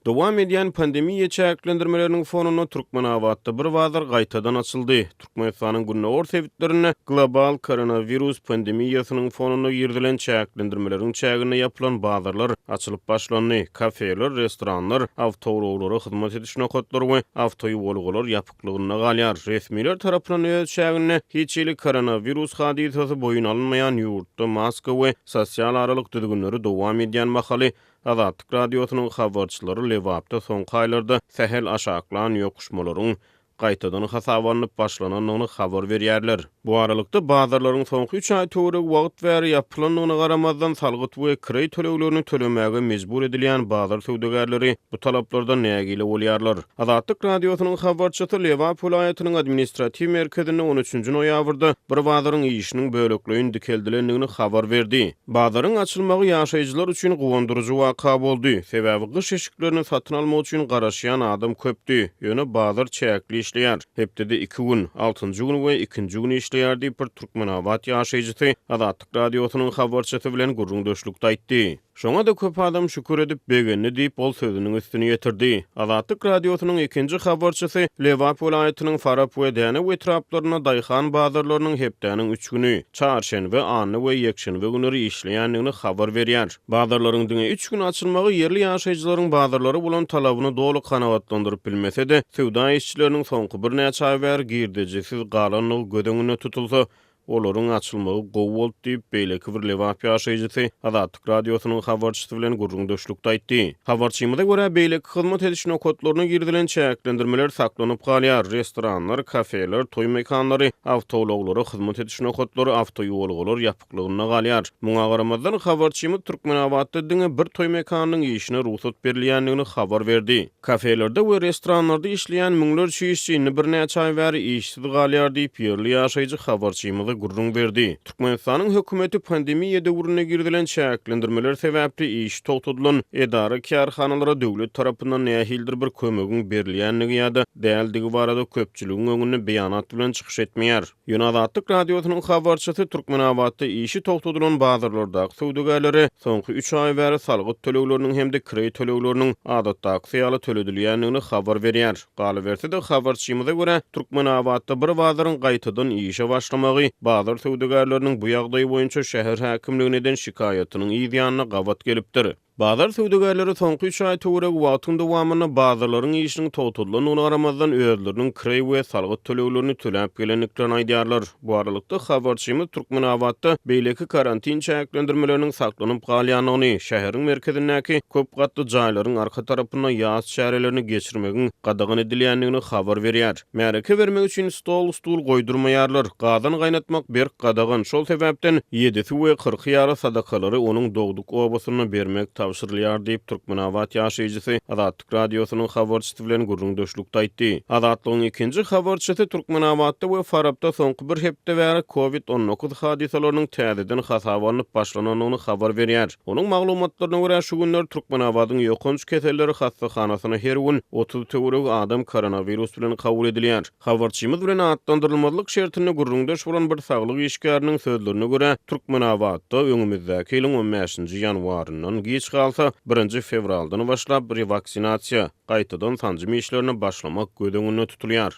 Dowam edýän pandemiýa çäklendirmeleriniň fonunda Türkmenabatda bir bazar gaýtadan açyldy. Türkmenistanyň gündogar sebitlerinde global koronawirus pandemiýasynyň fonunda girizilen çäklendirmeleriň çäginde ýapylan bazarlar açylyp başlandy. Kafeler, restoranlar, awtoulaglara hyzmat ediş nokatlary we awtoýuwalgalar ýapyklygynda galýar. Resmiler tarapyndan öz çäginde hiç hili koronawirus hadysasy boýun alynmaýan ýurtda maska we sosial aralyk düzgünleri dowam edýän mahaly Azatlyk Radiosynyň habarçylary Lebapda soňky aýlarda sähel aşaklan ýokuşmalaryň gaýtadan hasaba alnyp başlanandygyny habar berýärler. Bu aralykda, bazarlaryň soňky üç aý töweregi wagt bäri ýapylandygyna garamazdan, salgyt we kireý töleglerini tölemäge mejbur edilýän bazar söwdagärleri bu talaplardan nägile bolýarlar. Azatlyk Radiosynyň habarçysy Lebap welaýatynyň administratiw merkezinde on üçünji noýabrda bir bazaryň işiniň bölekleýin dikeldilendigini habar berdi. Bazaryň açylmagy ýaşaýjylar üçin guwandyryjy waka boldy. Sebäbi gyş eşiklerini satyn almak üçin garaşýan adam köpdi. Ýöne bazar çäkli işleýär. Hepdede iki gün, altynjy gün we ikinji gün işleýär diýip, bir türkmenabat ýaşaýjysy Azatlyk Radiosynyň habarçysy bilen gürrüňdeşlikde aýtdy. Şoňa-da köp adam şükür edip, begendi diýip, ol sözüniň üstüni ýetirdi. Azatlyk Radiosynyň ikinji habarçysy Lebap welaýatynyň Farap we Dänew etraplarynda daýhan bazarlarynyň hepdäniň üç güni, çarşenbe, anna we ýekşenbe günleri işleýändigini habar berýär. Bazarlaryň diňe üç gün açylmagy ýerli ýaşaýjylaryň bazarlara bolan talabyny doly kanagatlandyryp bilmese-de, söwda işçileriniň soňky birnäçe aý bäri girdejisiz galandygy göz öňünde tutulsa, Olaryň açylmagy gowy boldy diýip, beýleki bir lebap ýaşaýjysy Azatlyk Radiosynyň habarçysy bilen gürrüňdeşlikde aýtdy. Habarçymyza görä, beýleki hyzmat ediş nokatlaryna girizilen çäklendirmeler saklanyp galýar, restoranlar, kafeler, toý mekanlary, awtoulaglara hyzmat ediş nokatlary, awtoýuwalgalar ýapyklygynda galýar. Muňa garamazdan, habarçymyz Türkmenabatda diňe bir toý mekanynyň işine rugsat berilýändigini habar berdi. Kafelerde we restoranlarda işleýän müňlerçe işçi indi birnäçe aý bäri işsiz galýar diýip, ýerli ýaşaýjy habarçymyza gürrüň berdi. Türkmenistanyň hökümeti pandemiýa döwründe girizilen çäklendirmeler sebäpli işi togtadylan edara-kärhanalara döwlet tarapyndan nähilidir bir kömegiň berilýändigi ýa-da däldigi barada köpçüligiň öňünde beýanat bilen çykyş etmeýär. Ýöne Azatlyk Radiosynyň habarçysy Türkmenabatda işi togtadylan bazarlardaky söwdagärlere soňky üç aý bäri salgyt tölegleriniň hem-de kireý tölegleriniň adatdakysy ýaly töledilýändigini habar berýär. Galyberse-de, habarçymyza görä, Türkmenabatda bir bazaryň gaýtadan işe başlamagy bazar söwdagärleriniň bu ýagdaý boýunça şäher häkimligine eden şikaýatynyň yz ýanyna gabat gelipdir. Bazar söwdagärleri soňky üç aý töweregi wagtyň dowamynda bazarlaryň işiniň togtadylandygyna garamazdan, özleriniň kireý we salgyt töleglerini töläp gelendiklerini aýdýarlar. Bu aralykda, habarçymyz Türkmenabatda beýleki karantin çäklendirmeleriniň saklanyp galýandygyny, şäheriň merkezindäki köp gatly jaýlaryň arka tarapynda ýas çärelerini geçirmegiň gadagan edilýändigini habar berýär. Märeke bermek üçin stol-stul goýdurmaýarlar. Gazan gaýnatmak berk gadagan. Şol sebäpden ýedisi we kyrky ýaly sadakalary onuň dogduk obasynda bermek tabşyrylýar diýip, Türkmenabat ýaşaýjysy Azatlyk Radiosynyň habarçysy bilen gürrüňdeşlikde aýtdy. Azatlygyň ikinji habarçysy Türkmenabatda we Farapda soňky bir hepde bäri Covid 19 hadysalarynyň täzeden hasaba alnyp başlanandygyny habar berýär. Onuň maglumatlaryna görä, şu günler Türkmenabadyň ýokanç keselleri hassahanasyna her gün 30 töweregi adam koronawirus bilen kabul edilýär. Habarçymyz bilen atlandyrylmazlyk şertinde gürrüňdeş bolan bir saglyk işgäriniň sözlerine görä, Türkmenabatda öňümizdäki ýylyň on bäşinji ýanwaryndan, giç galsa, birinji fewraldan başlap rewaksinasiýa, gaýtadan sanjym işlerine başlamak göz öňünde tutulýar.